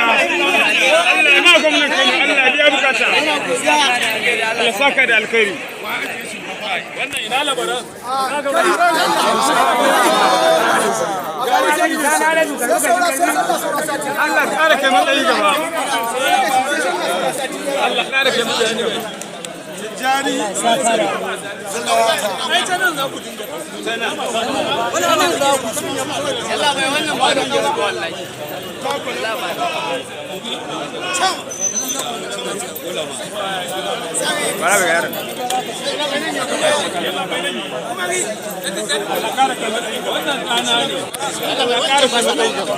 Allah ya ma gwamnan Kano, Allah ya biya bukata. Allah saka da alkhairi. Wannan ina labaran? Allah ƙara kai matsayi gaba. Allah ƙara kai matsayi gaba. Ai ta nan za ku dinga. Wannan za ku. Yalla bai, wannan ba da ba wallahi. Bara ga yaron. Wannan ɗana ne. Allah ƙara kai matsayi gaba.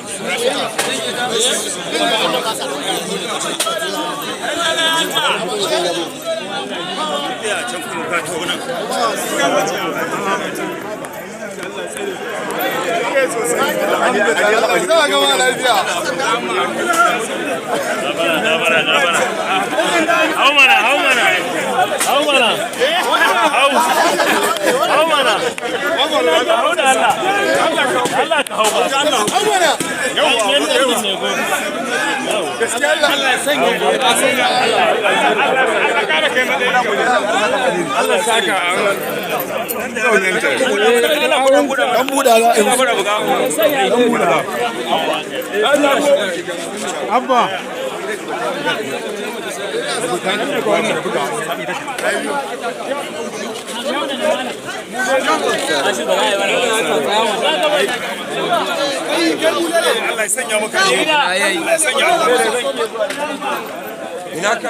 Za a gama lafiya. Hau mana, hau mana, hau mana, hau, hau mana, hau da Allah, Allah ka hau ba. Hau mana. Yan ne ko? Gaskiya Allah. Allah ƙara kai matsayi gaba. Allah saka. Dan buɗa za a yi musu. Dan buɗa. Abba. Allah ya sanya maka alheri. Allah ya sanya maka. Ina ka